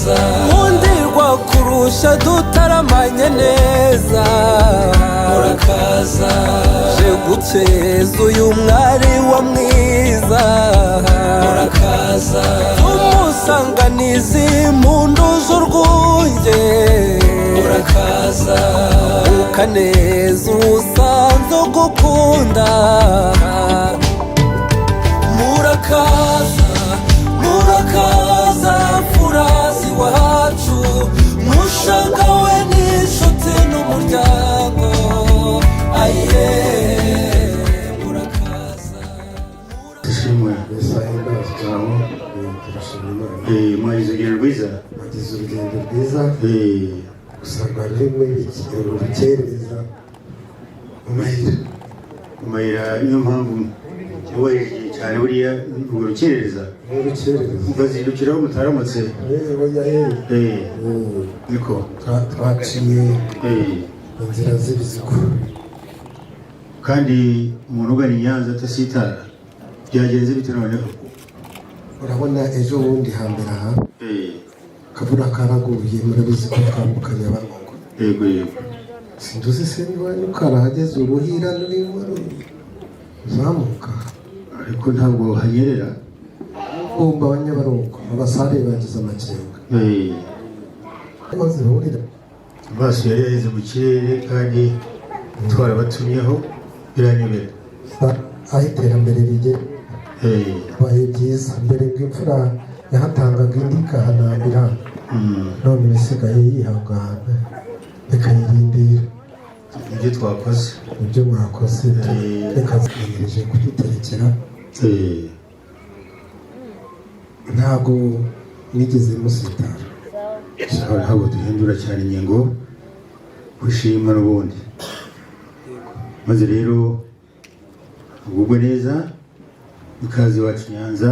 Murakaza, nkundirwa kurusha dutaramanye neza. Murakaza, je gukeza uyu mwari wa mwiza. Murakaza, tumusanganiza impundu z'urwunge. Murakaza, ukaneza usanzwe ugukunda. Murakaza, murakaza, furazi wacu, mushagawe n'inshuti n'umuryango. Aye, murakaza. Ishimwe. Yesu ahimbazwe. Aho. Turashima Imana. Mwagize urugendo rwiza. Bagize urugendo rwiza, gusa rwari rurimo urukerereza mu mayira. Mu mayira, niyo mpamvu wubahirije cyane buriya urwo rukerereza. N'urukerereza. Mukazindukiraho mutaramutse. Oya. Niko. Twaciye inzira z'ibizigo. Kandi umuntu ugana i Nyanza atasitara, byagenze bite noneho? Urabona ejo bundi hambere aha, akavura karaguye, murabizi ko twambuka Nyabarongo. Yego. Sinduzi se niba ukarahageze, uruhira rurimo ruzamuka. Ariko ntabwo hanyerera. Bumva abanyabarongo, abasare bagize amakenga aho zihurira. Amaso yari yaheze mu kirere kandi twarabatumyeho, biranyobera. Aho iterambere rigera, bibaye byiza. Mbere ngo imfura yahatangaga indi ikahanambira, none ibisigaye yihangana ikayirindira. Ibyo twakoze. Ibyo mwakoze, reka ziyemeje kuduterekera. Ntabwo mwigeze musitara. Sawa, ntabwo duhindura cyane ingingo, gushima n'ubundi. Maze rero ugubwe neza, ikaze iwacu i Nyanza.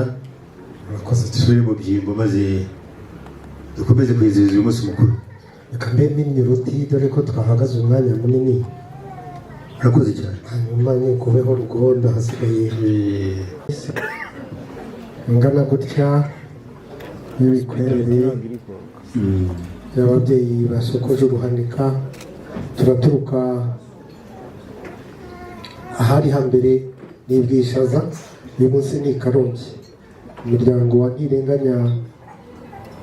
Murakoze cyane. Dusubire mu byimbo maze dukomeze kwizihiza uyu munsi mukuru. Reka mbe mpinnye uruti, dore ko twahagaze umwanya munini. Murakoze cyane. Hanyuma nikubeho rugondo hasigaye ingana gutya y'ibikwerere y'ababyeyi basokoje uruhanika. Turaturuka ahari hambere ni Bwishaza, uyu munsi ni i Karongi. Umuryango wa Ntirenganya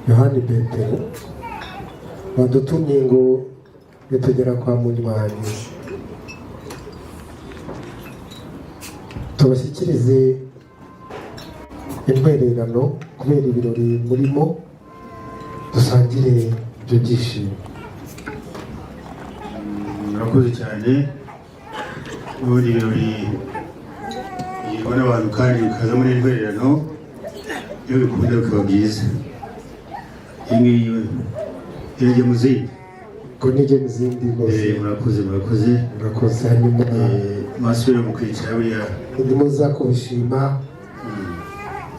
Yohani Petero badutumye ngo nitugera kwa Munywanyi tubashyikirize intwererano kubera ibirori murimo, dusangire ibyo byishimo. Murakoze cyane. Ubundi ibirori bigirwa n'abantu kandi bikazamo n'intwererano, iyo bikunda bikaba byiza. Iyi ngiyi irajya mu zindi. Ngo nijye n'izindi rwose. Murakoze, murakoze. Murakoze. Hanyuma Mwasubire mu kwicara buriya. Ndimo za kubishima,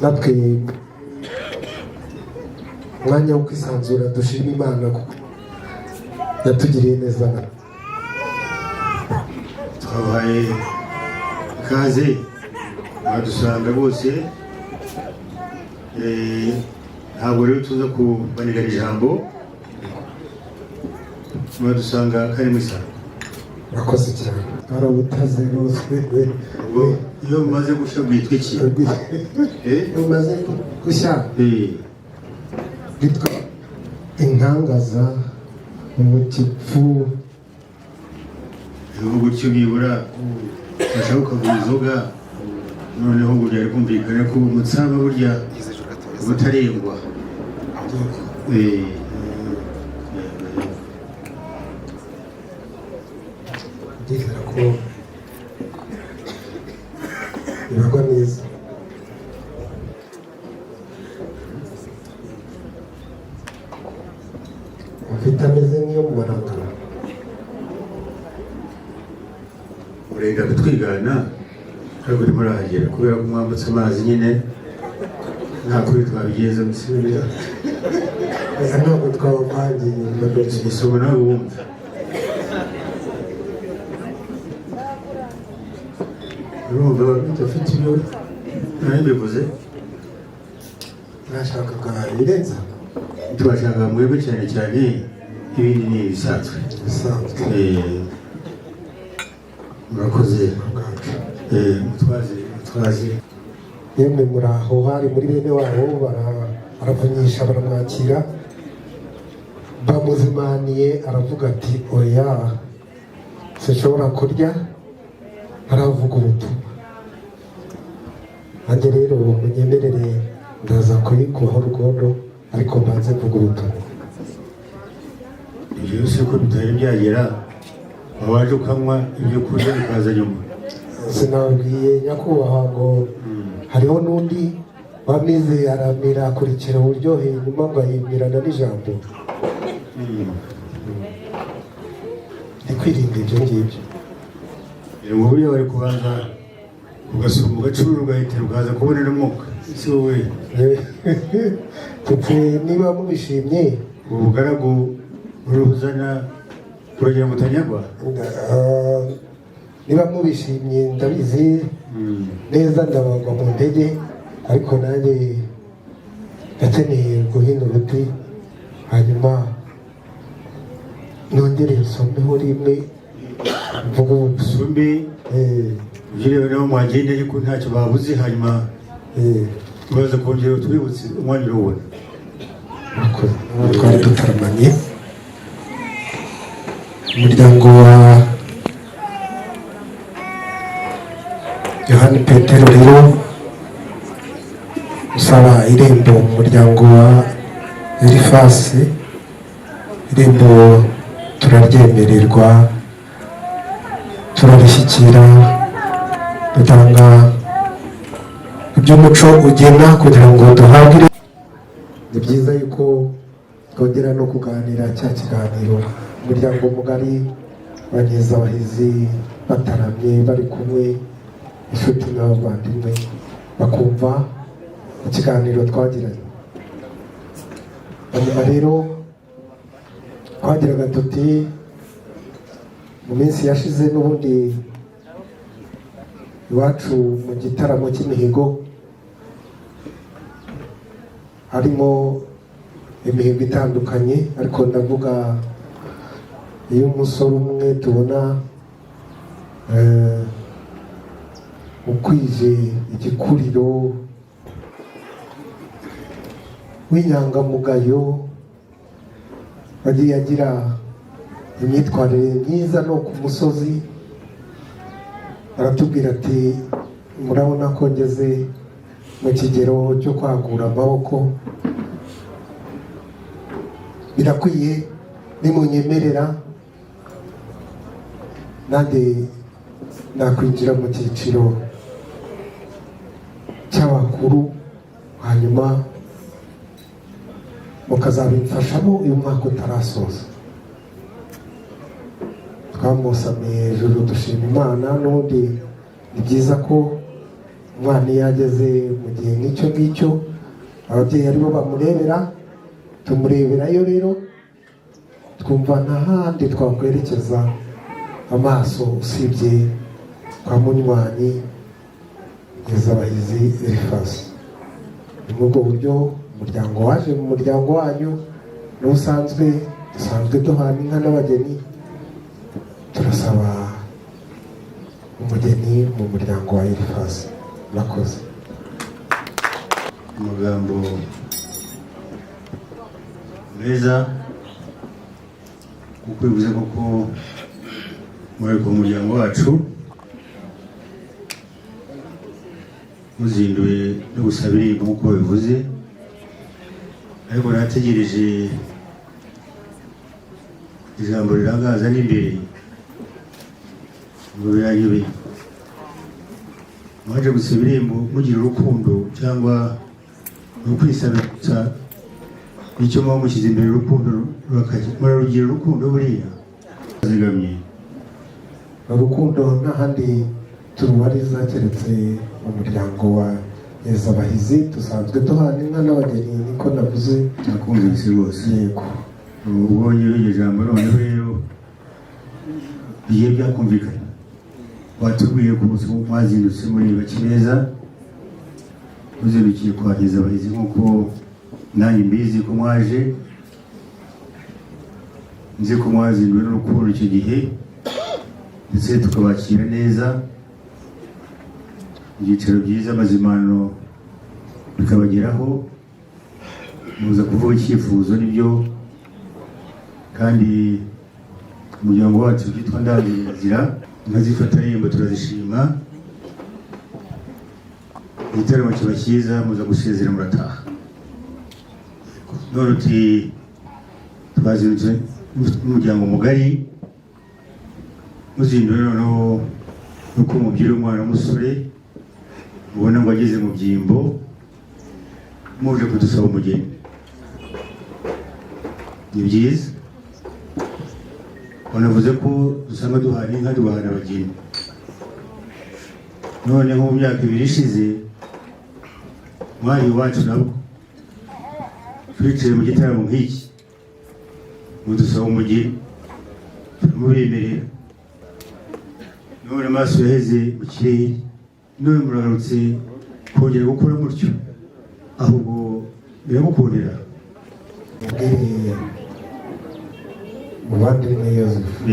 natwe umwanya wo kwisanzura, dushima Imana kuko yatugiriye neza na Twabahaye ikaze, badusanga bose. Ntabwo rero tuza kubanigana ijambo, mwadusanga kari muri salo. Murakoze cyane, twarabutaze rwose. Ubwo iyo bumaze gushya bwitwa iki? Bumaze gushya bwitwa inkangaza umutifu. Uvuga utyo byibura bashaka ukagura inzoga, noneho ngo byari kumvikana ko umutsama burya ubutarengwa. Ndizera ko bibagwa neza. Mufite ameze nk'iyo mu marangara. Urenda kutwigana ariko urimo urahagera kubera ko mwambutse amazi nyine, nta kuri twabigenza musubira. Oya, ntabwo twabavangiye. Isomo nawe wumva. Urumva Udafite ibyo. Nari mbivuze. Mwashakaga ibirenze. Tubashaka mwebwe cyane cyane, ibindi ni ibisanzwe. Bisanzwe. Murakoze. Bwacu. Mutwaze, mutwaze. Yemwe muraho, hari muri bene wabo, baravunyisha, baramwakira, bamuzimaniye, aravuga ati: "Oya, sinshobora kurya aravuga ubutumwa." Nanjye rero munyemerere, ndaza kuyikubaho urwondo, ariko mbanze mvuga ubutumwa. Ibyo byose ko bitari byagera, wabaje ukanywa, ibyo kurya bikaza nyuma. Sinabwiye nyakubahwa ngo hariho n'undi wamize, aramira, akurikira uburyohe, nyuma ngo ayimirana n'ijambo. Ni kwirinda ibyo ngibyo. Ngo buriya bari kubanza ugasoma ugacurura, ugahita ukaza kubona n'umwuka, si wowe? Ndetse niba mubishimye. Ubu bugaragu uruzana uragira ngo utanyagwa. Niba mubishimye, ndabizi neza ndabagwa mu ntege, ariko nanjye ndakeneye guhina uruti, hanyuma nongere nsomeho rimwe mvuge ubutumwa. Usumbe. Ibyo rero nabo mwagenda, ariko ntacyo babuze, hanyuma uraza kongera utwibutse umwanya urawubona. Murakoze. Twari dutaramanye umuryango wa Yohani Petero rero usaba irembo mu muryango wa Elifasi. Irembo turaryemererwa, turarishyikira, dutanga iby'umuco ugena kugira ngo duhabwe irembo. Ni byiza yuko twongera no kuganira cya kiganiro, umuryango mugari, Abanyezabahizi bataramye, bari kumwe, inshuti n'abavandimwe bakumva ikiganiro twagiranye. Hanyuma rero twagiraga tuti: mu minsi yashize n'ubundi iwacu mu gitaramo cy'imihigo harimo imihigo itandukanye, ariko ndavuga iyo umusore umwe tubona ukwije igikuriro, w'inyangamugayo, wagiye agira imyitwarire myiza no ku musozi, aratubwira ati: "Murabona ko ngeze mu kigero cyo kwagura amaboko, birakwiye nimunyemerera nanjye nakwinjira mu cyiciro cy'abakuru, hanyuma mukazabimfashamo uyu mwaka utarasoza." Twamusamiye hejuru, dushima Imana. N'ubundi ni byiza ko umwana iyo ageze mu gihe nk'icyo ngicyo ababyeyi aribo bamurebera, tumureberayo. Rero twumva nta handi twakwerekeza amaso usibye kwa munywanyi Nkezabahizi Elifasi. Ni muri ubwo buryo umuryango waje mu muryango wanyu n'ubusanzwe dusanzwe duhana inka n'abageni, turasaba umugeni mu muryango wa Elifasi. Murakoze. Amagambo meza, kuko bivuze koko muri ku muryango wacu muzinduye no gusaba irembo nk'uko babivuze, ariko nategereje ijambo rirangaza n'imbere ngo biranyobeye. Mwaje gusaba irembo mugira urukundo cyangwa ni ukwisabira gusa? Icyo muba mushyize imbere, urukundo rurakajya, murarugira urukundo buriya zigamye. Urukundo nta handi turubariza keretse mu muryango wa Nkezabahizi. Dusanzwe duhana inka n'abageni, niko navuze. Nakumvise rwose. Yego. Ubonye iryo jambo noneho rero bigiye byakumvikana. Watubwiye ku munsi mwazindutse muri bake beza, muzindukiye kwa Nkezabahizi nk'uko Nanjye mbizi ko mwaje, nzi ko mwazinduwe n'urukundo icyo gihe, ndetse tukabakira neza, ibyicaro byiza, amazimano bikabageraho, muza kuvuga icyifuzo. Nibyo, kandi umuryango wacu witwa Ndangira inka rembo turazishima. Igitaramo kiba cyiza, muza gusezera murataha. None uti twazindutse n'umuryango mugari, muzinduwe noneho nuko mubyira umwana w'umusore mubona ngo ageze mu byimbo, muje kudusaba umugeni. Ni byiza, wanavuze ko dusanga duhana inka, tugahana abageni. None nko mu myaka 2 ishize mwari iwacu, nabwo twicaye mu gitaramo nk'iki, mudusaba umugeni, turamubemerera. None amaso yaheze mu kirere, none muragarutse kongera gukora mutyo, ahubwo biragukundira. Mubwire muvandimwe Yozefu.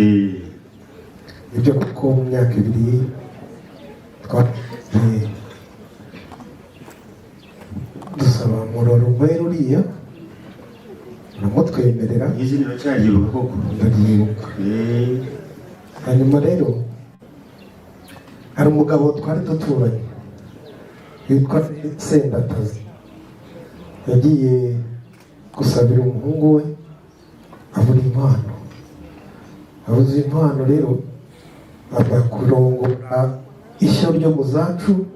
Ibyo kuko mu myaka 2 twagiye dusaba Murorunkwere uriya, uramutwemerera. Izina uracyaryibuka koko? Ndaryibuka. Hanyuma rero hari umugabo twari duturanye witwa Sendatazi, yagiye gusabira umuhungu we, abura impano. Abuze impano rero, ajya kurongora ishyo ryo mu zacu,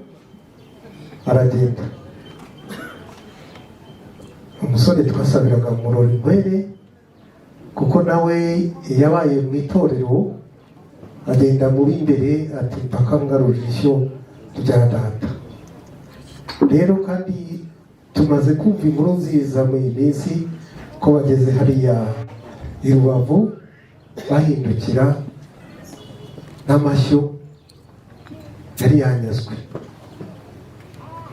aragenda. Umusore twasabiraga Murorunkwere, kuko nawe yabaye mu itorero, agenda mu b'imbere ati: "Mpaka ngaruje ishyo rya data." Rero kandi tumaze kumva inkuru nziza muri iyi minsi ko bageze hariya i Rubavu, bahindukira n'amashyo yari yanyazwe.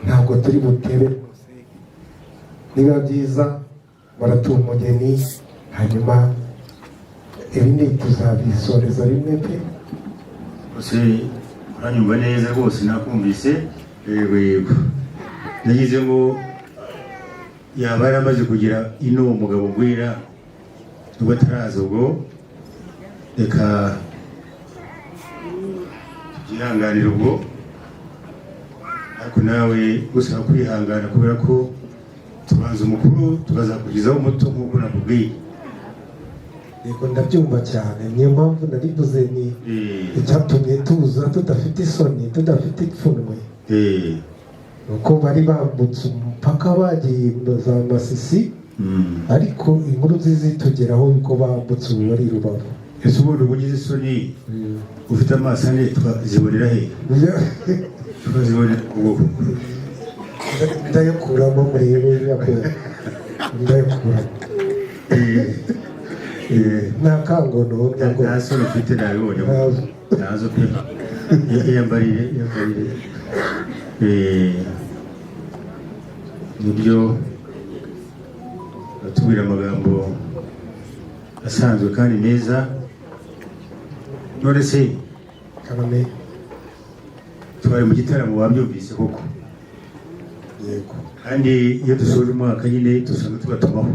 Ntabwo turi butebe rwose, niba byiza baratuha umugeni, hanyuma ibindi tuzabisoreza rimwe pe. Rwose uranyumva neza rwose, nakumvise. Yego yego, nagize ngo yaba yaramaze kugira ino uwo mugabo ngwira, nubwo ataraza. Ubwo reka tubyihanganire ubwo, ariko nawe gusaba kwihangana kubera ko tubanza umukuru tukazakugezaho umuto nk'uko nakubwiye. Yego, ndabyumva cyane. Niyo mpamvu narivuze ni icyatumye tuza tudafite isoni, tudafite ipfunwe, uko bari bambutse umupaka bagiye za Masisi, ariko inkuru nziza itugeraho yuko bambutse, ubu bari i Rubavu. Ese ubundi uba ugize isoni ufite amaso ane, twazibonera he? Twazibonera ubwo. Ndayakuramo murebe, nyakubahwa, ndayakuramo. Nta kangono ntabwo. Nta soni ufite, nabibonye. Ntazo. Ntazo pe. Iyambarire, iyambarire. Nibyo, batubwira amagambo asanzwe kandi meza. None se Karame. twari mu gitaramo, wabyumvise koko? Yego. Kandi iyo dusoje umwaka nyine dusanga tubatumaho,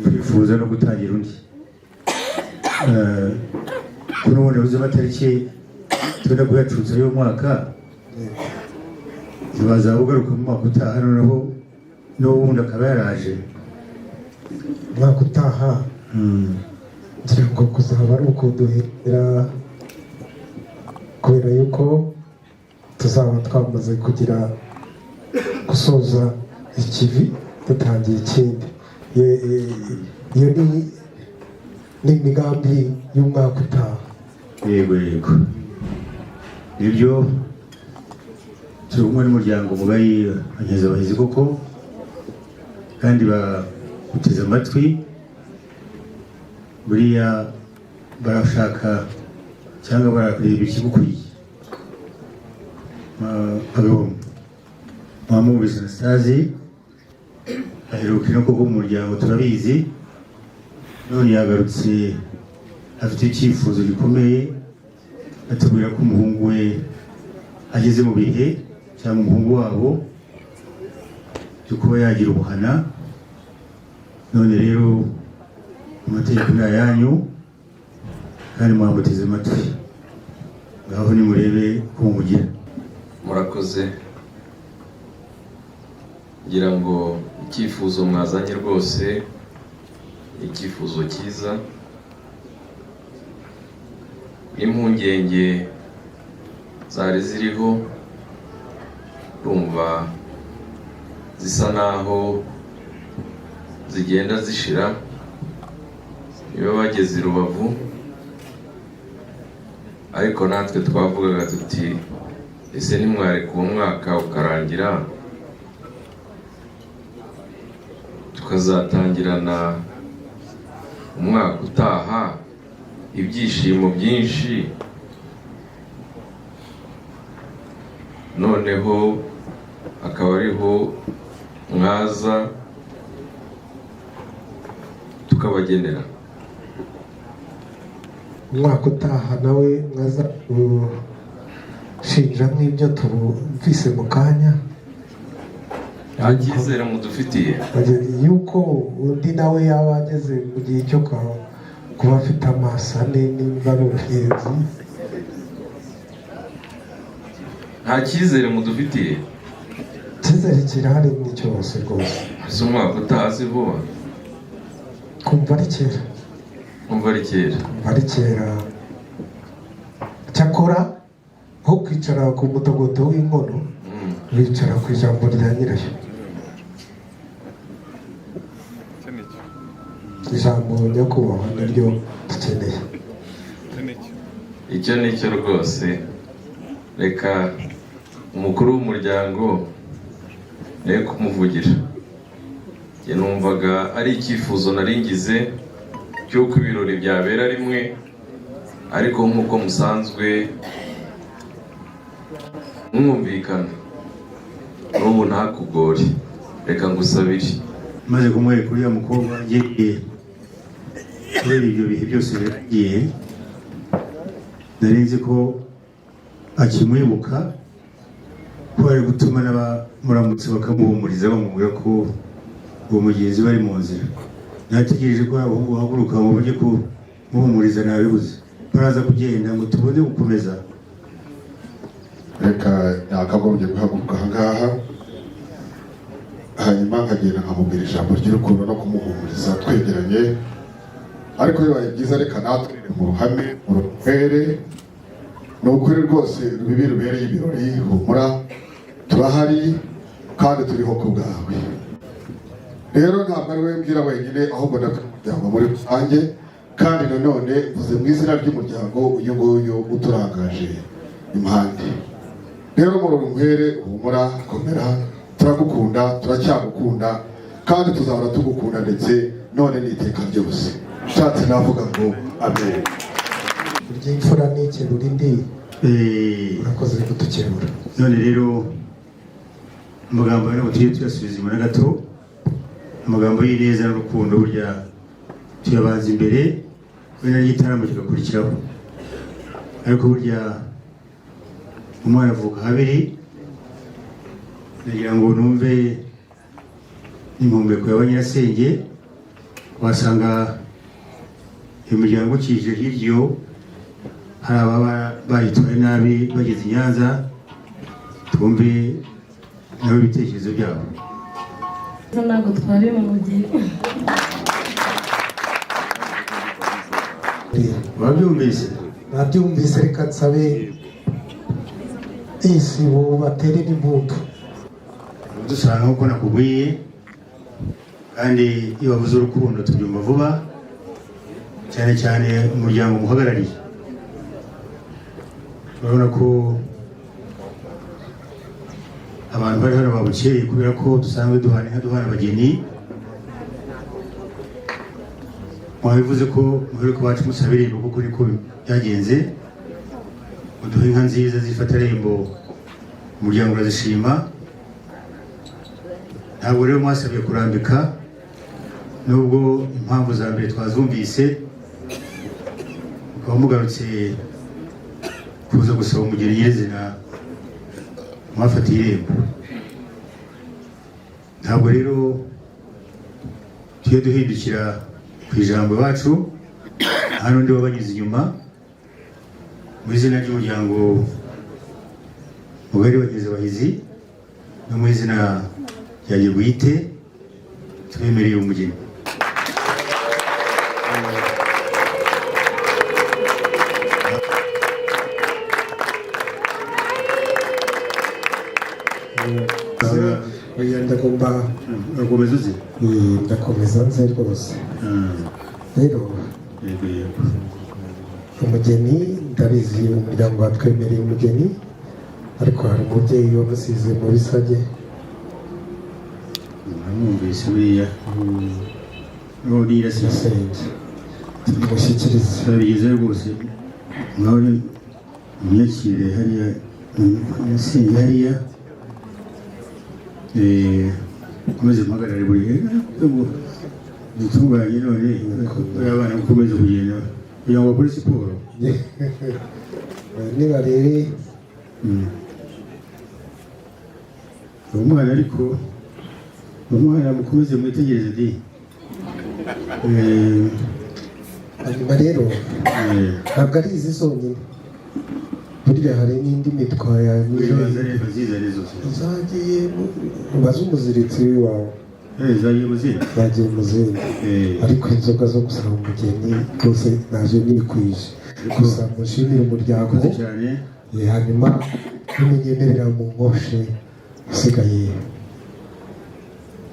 twifuza no gutangira undi. Ko n'ubundi buze amatariki tubona kuyacutsa y'umwaka, ntibazaba ugaruka mu mwaka utaha, noneho n'ubundi akaba yaraje. Umwaka utaha ngira ngo kuzaba ari ukuduhera, kubera yuko tuzaba twamaze kugira gusoza ikivi, dutangiye ikindi. Iyo ni imigambi y'umwaka utaha. Yego yego, nibyo, turi kumwe n'umuryango mugari wa Nkezabahizi koko, kandi baguteze amatwi. Buriya barashaka cyangwa barareba ikigukwiye. Bagabo mwamwumvise Anastase. Aheruka ino koko mu muryango turabizi. None yagarutse afite icyifuzo gikomeye, atubwira ko umuhungu we ageze mu bihe, cyangwa umuhungu wabo, byo kuba yagira ubuhana. None rero amategeko ni ayanyu kandi mwamuteze amatwi. Ngaho nimurebe ko mumugira. Murakoze. Ngira ngo icyifuzo mwazanye rwose ni icyifuzo cyiza, n'impungenge zari ziriho rumva zisa naho zigenda zishira. Niba bageze i Rubavu, ariko natwe twavugaga tuti: "Ese ntimwareka uwo mwaka ukarangira, tukazatangirana umwaka utaha ibyishimo byinshi, noneho akaba ariho mwaza tukabagenera." Umwaka utaha nawe mwaza gushinja nk'ibyo tubumvise mu kanya. Nta cyizere mudufitiye? Yuko undi nawe yaba ageze mu gihe cyo kuba afite amaso ane, nimba ari ubuhinzi. Nta cyizere mudufitiye? Icyizere kirahari, ni cyose rwose. Ese umwaka utaha si vuba? Kumva ari kera. Umva ari kera. Kumva ari kera. Cyakora aho kwicara ku mutogoto w'inkono, bicara ku ijambo rya nyirayo. Ijambo nyakubahwa naryo dukeneye. Icyo ni cyo rwose. Reka umukuru w'umuryango nawe kumuvugira. Njye numvaga ari icyifuzo nari ngize cy'uko ibirori byabera rimwe, ariko nk'uko musanzwe mwumvikana n'ubu, ntakugore, reka ngusabire. Maze kumwereka uriya mukobwa ngiye, kubera ibyo bihe byose biragiye, nari nzi ko akimwibuka, ko ari gutuma n'abamuramutse bakamuhumuriza, bamubwira ko uwo mugenzi bari mu nzira. Nategereje ko abahungu bahaguruka ngo bajye kumuhumuriza, nabibuze. Baraza kugenda ngo tubone gukomeza. Reka nakagombye guhaguruka aha ngaha, hanyuma nkagenda nkamubwira ijambo ry'urukundo no kumuhumuriza twegeranye, ariko bibaye byiza reka natwe mu ruhame mu ruhere. Ni ukuri rwose, rubibi rubereye ibirori, humura, turahari kandi turiho ku bwawe. Rero ntabwo ari we mbwira wenyine, ahubwo ndabwira umuryango muri rusange, kandi nanone mvuze mu izina ry'umuryango uyu nguyu uturangaje impande. Rero muri uru humura, komera, turagukunda, turacyagukunda kandi tuzahora tugukunda, ndetse none n'iteka ryose. Nshatse navuga ngo amen. Burya imfura ntikebura indi. Urakoze kutukebura. None rero amagambo ntabwo tujye tuyasubiza inyuma na gato. Amagambo y'ineza n'urukundo burya tuyabanza imbere, wenda n'igitaramo kigakurikiraho. Ariko burya umwana avuka habiri. Ndagira ngo numve n'impumeko ya nyirasenge. Wasanga imiryango ukije hirya hari ababa bayitwaye nabi bageze i Nyanza, twumve nabo ibitekerezo byabo. Ntabwo twari mu gihe. Wabyumvise? Nabyumvise. Reka nsabe isibo batere n'impundu. Dusanga nk'uko nakubwiye, kandi iyo bavuze urukundo tubyumva vuba, cyane cyane umuryango muhagarariye. Urabona ko abantu bari hano babukereye, kubera ko dusanzwe duhana inka, duhana abageni. Mwabivuze ko muheruka iwacu musaba irembo, kuko niko byagenze. Muduha inka nziza zifata irembo, umuryango urazishima. Ntabwo rero mwasabye kurambika, nubwo impamvu za mbere twazumvise, mukaba mugarutse kuza gusaba umugeni nyirizina mwafatiye irembo. Ntabwo rero tujye duhindukira ku ijambo iwacu, nta n'undi wabanyuze inyuma. Mu izina ry'umuryango mugari wa Nkezabahizi no mu izina ryanjye bwite, tubemereye umugeni. Oya, ndagomba. Urakomeza uzi? Ndakomeza nze rwose rero. Yego yego. Umugeni ndabizi, umuryango watwemereye umugeni, ariko hari umubyeyi wamusize mu Bisage. Namwumvise buriya n'ubundi nyirasenge. Nyirasenge tumushyikirize. Turabigezeyo rwose, mwawe mwiyakire hariya nyirasenge hariya. Mukomeze muhagarare buri dutunganye none bariya bana mukomeze kugenda kugira ngo bakore siporo. Nibarebe. Uwo mwana, ariko uwo mwana mukomeze mwitegereze di. Hanyuma rero ntabwo ari izi zonyine, burya hari n'indi mitwa Wibaza rero zizane zose. Zagiye, ubaze umuziritsi wawe. Zagiye mu zindi. Zagiye mu zindi. Ariko inzoga zo gusaba umugeni rwose naje nikwije, gusa mushimire umuryango. Murakoze cyane. Hanyuma nimunyemerera mu nkoshe isigaye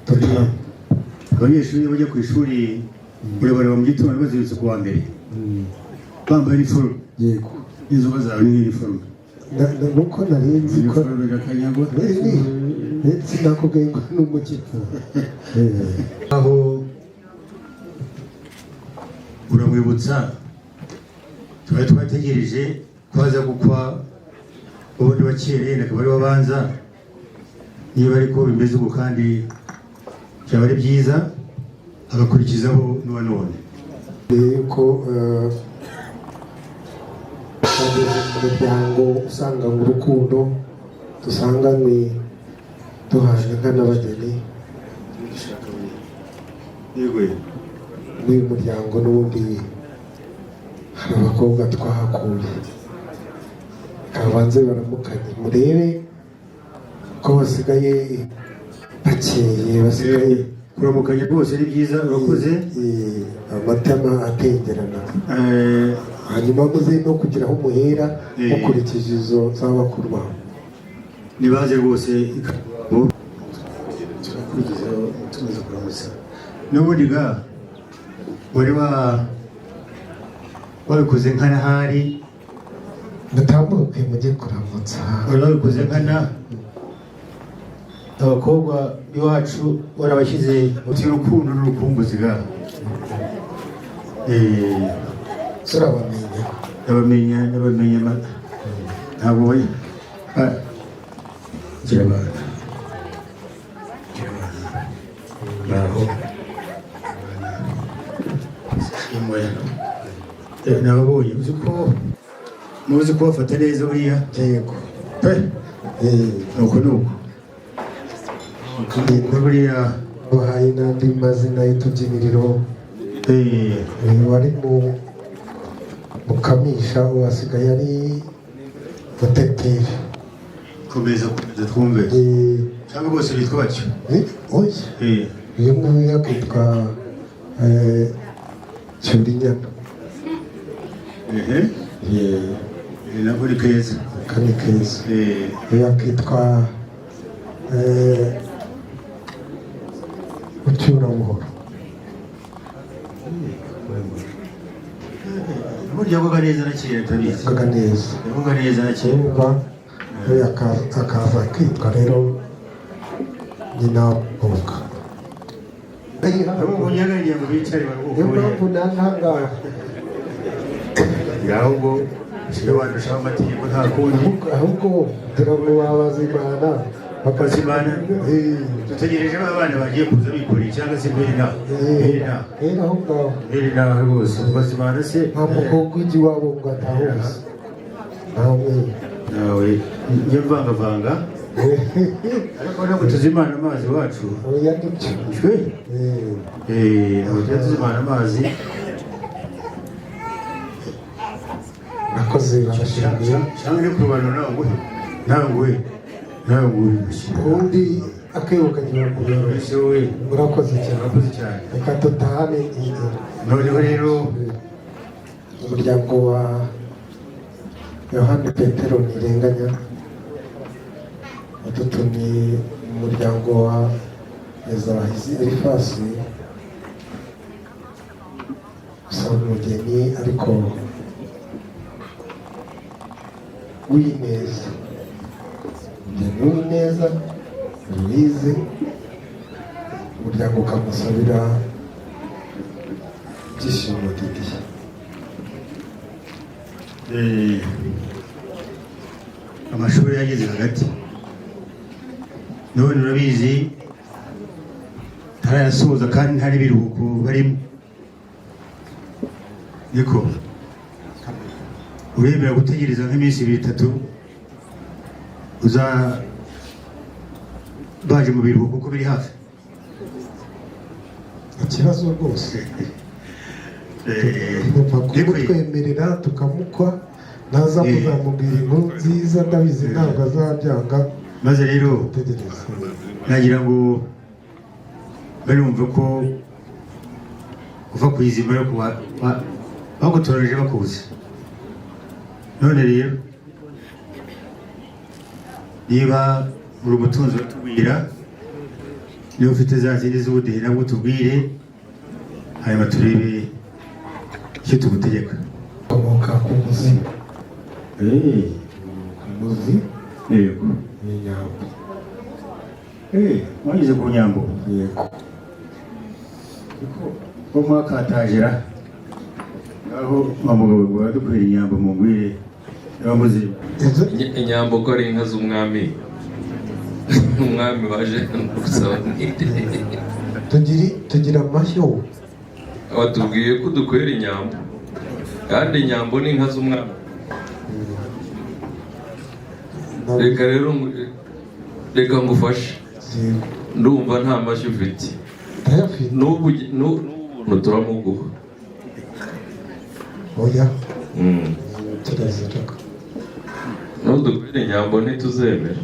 tuta Abanyeshuri iyo bajya ku ishuri urabareba mu gitondo bazindutse ku wa mbere bambaye iniforume. Yego. N'inzoga zawe ni iniforume. Nuko nari nzi ko Iniforume irakanyagwa. Sinakubwiye ngo ni umukino. Aho uramwibutsa twari twategereje ko aza gukwa ubundi bakereye, akaba ariwe abanza. Niba ariko bimeze ubu kandi byaba ari byiza, agakurikizaho n'uwa none. Mbere yuko bageze mu muryango usanga mu rukundo dusanganywe, duhana inka n'abageni. Yego. N'uyu muryango n'ubundi hari abakobwa twahakuye, kabanze baramukanye, murebe ko basigaye bakeye, basigaye. Kuramukanya rwose ni byiza, urakoze. Amatama atengerana. Hanyuma muze no kugira aho muhera mukurikije izo za bakuru bawe. Nibaze rwose bo turakurikizaho tumaze kuramutsa. N'ubundi ga wari wa wabikoze nkana hari. Mutambuke mujye kuramutsa. Wari wabikoze nkana, abakobwa b'iwacu warabashyize uti urukundo n'urukumbuzi ga. Turabamenya. Ndabamenya, ndabamenya, ntabwo bari gira abana, gira abana baho imwe. Nababonye, uzi ko muzi kubafata neza buriya. Yego. Pe, nuko nuko nuko buriya. Bahaye n'andi mazina y'utubyiniriro. Wari mu mukamisha, ubu asigaye ari muteteri. Komeza, komeza twumve. Cyangwa bose bitwa batyo? Oya. Uyu nguyu yakitwa Cyurinyana. Ehe, nako ni keza. Aka ni keza. Uyu akitwa Mucyurabuhoro. Burya yavuga neza na kera, turabizi. Yavugaga neza. Yavuga neza na kera. Urumva, uyu akaza akitwa rero nyina w'umukobwa. Ahubwo nyaganiye ngo bicare baruhuke. Niyo mpamvu naje ahangaha. Ahubwo iyo wadushaho amategeko nta kundi. Ahubwo ngira ngo wabazimana. Bakazimana. Dutegereje ba bana bagiye kuza bikoreye, cyangwa se mbere naho, mbere naho. Hera aho ngaho. Mbere naho rwose, Bakazimana se. Nta mukobwa ujya iwabo ngo atahuze, ntawe. Nawe njya mvangavanga, ariko ntabwo tuzimana amazi iwacu. Oya, nibyo. Shwe. Ntabwo tujya tuzimana amazi. Murakoze, barashimiye. Cyangwa no kurobanura, nawe nguhe, nawe nguhe, nawe nguhe. Ubundi akebo kagira ngo Ese wowe. Murakoze cyane. Murakoze cyane. Reka dutahane iyi. Noneho rero Umuryango wa Yohani Petero Ntirenganya wadutumye mu muryango wa Nkezabahizi Elifasi gusaba umugeni, ariko w'ineza, umugeni w'ineza Louise. Umuryango ukamusabira Byishimo Didier. Amashuri yageze hagati, none urabizi ntarayasoza kandi nta n'ibiruhuko barimo. Niko uremera gutegereza nk'iminsi ibiri, itatu, uza baje mu biruhuko kuko biri hafi? Ikibazo rwose numva kumutwemerera tukamukwa, naza kuzamubwira inkuru nziza, ndabizi ntabwo azabyanga. Maze rero Gutegereza. nagira ngo barumva ko uva ku izima yo kuba bagutoranije bakuzi. None rero niba uri umutunzi uratubwira, niba ufite za zindi z'ubudehe nabwo tubwire, hanyuma turebe icyo tugutegeka. Komoka ku muzi, ku muzi. Yego. N'inyambo. Mwageze ku Nyambo? Yego. Ko mwakatajira aho wa mugabo ngo baradukorera inyambo, mungwire niba muzima. Inyambo ko ari inka z'umwami, umwami waje hano gusaba ninde? Tugira amashyo. Watubwiye ko dukorera inyambo, kandi inyambo ni inka z'umwami. Reka rero reka ngufashe. Yego. Ndumva nta mashyi ufite. Ndayafite. N'ubu n'ubuntu turamuguha. Oya. Kirazira. Nudukorera inyambo ntituzemera.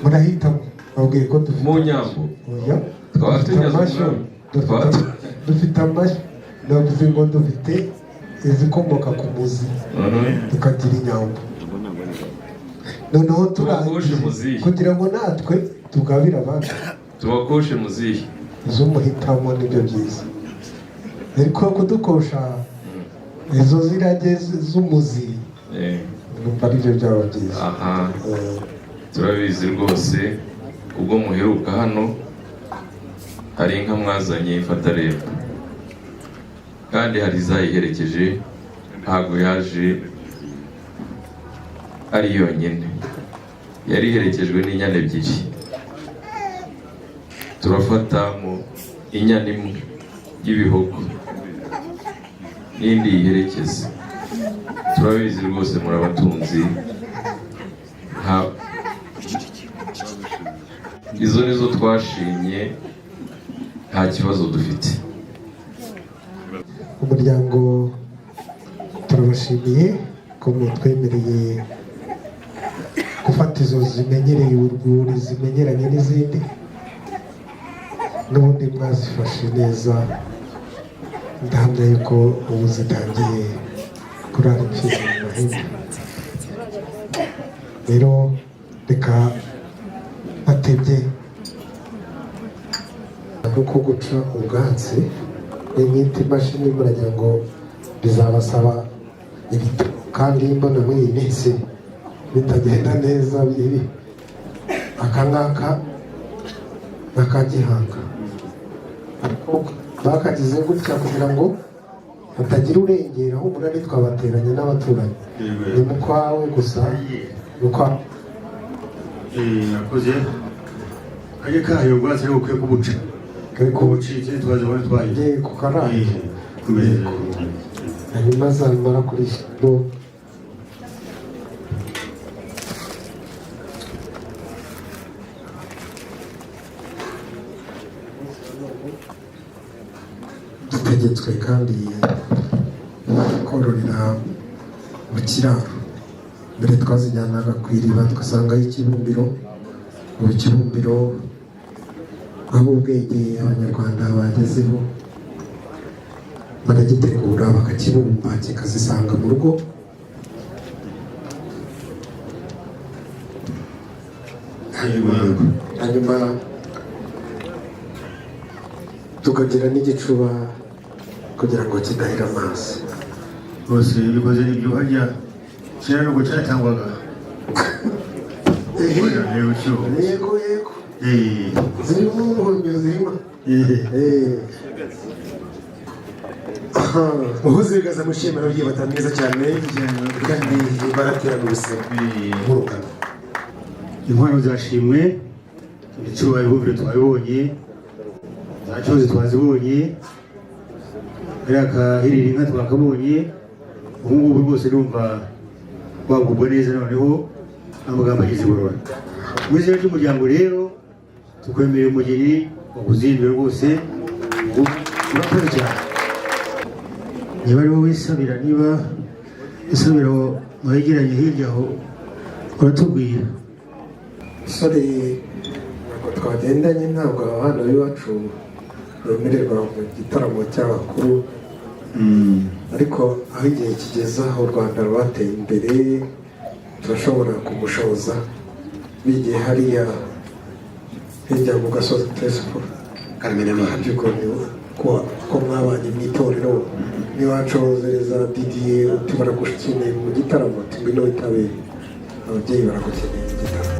Murahitamo, babwiye ko dufite Mu nyambo. Oya. Twaba Dufite tunyaze amashyo. umwami. Dufite amashyo, navuze ngo dufite izikomoka ku muzi, tukagira inyambo, noneho Tubakoshe turangije muzihe. kugira ngo natwe tugabire abandi. Tubakoshe muzihe? Izo muhitamo nibyo byiza, ariko kudukosha izo zirage z'umuzi numva aribyo byaba byiza. Aha turabizi rwose, ubwo muheruka hano hari inka mwazanye ifata reba, kandi hari izayiherekeje, ntabwo yaje ari yonyine, yari iherekejwe n'inyana ebyiri. Turafata mu inyana imwe y'ibihogo n'indi yiherekeza. Turabizi rwose murabatunzi, nta izo nizo twashimye, nta kibazo dufite. Umuryango turabashimiye ko mutwemereye gufata izo zimenyereye urwuri, zimenyeranye n'izindi, n'ubundi mwazifashe neza. Ndahamya yuko ubu zitangiye kurara imfizi mu mahembe. Rero reka batebye nuko guca ubwatsi nimwita imashini, muragira ngo bizabasaba ibitabo, kandi mbona muri iyi minsi bitagenda neza. Biri aka ngaka ni aka gihanga, ariko bakagize gutya kugira ngo hatagira urengera. Humura, ntitwabateranya n'abaturanyi, ni mu kwawe gusa, ni kwa Nakoze kajye kahaye ubwatsi ariko ukwiye kubuca. Kubucitse twazibona twaye. Yego, karaye. Hanyuma zamara kurisha dutegetswe kandi kororera mu kiraro. Mbere twazijyanaga ku iriba tugasangayo ikibumbiro. Ubu ikibumbiro, aho ubwenge Abanyarwanda bagezeho, baragitegura bakakibumba kikazisanga mu rugo. Hanyuma tukagira n'igicuba kugira ngo kidahira amazi. Rwose bikoze n'ibyo harya kera nubwo cyatangwaga. Yego yego, zirimo ubuhumyi, zirimo. Muhuze ibiganza mushimira ababyeyi batanu neza cyane kandi baraterana ubuzima nk'urungano. Inkwano zashimwe, ibicuba ibibumbiro twabibonye, za cyuzi twazibonye, kariya kahirira inka twakabonye. Ubu ngubu rwose numva wagubwa neza. Noneho amagambo ageze igorora mu izina ry'umuryango rero tukwemerera umugeni waguzinduye rwose. Ubu urakoze cyane. Niba ari wowe wisabira, niba isabira mwegeranye hirya aho, uratubwira. Umusore ntabwo twagendanye, ntabwo abana b'iwacu bemererwa mu gitaramo cy'abakuru, ariko aho igihe kigeze, aho u Rwanda rwateye imbere, turashobora kumushoza bigiye hariya hirya mu gasozi Tesiporo. Ko mwabanye mu itorero, niwacozereza Didiye uti baragukeneye mu gitaramo, uti ngwino witabire, ababyeyi baragukeneye mu gitaramo.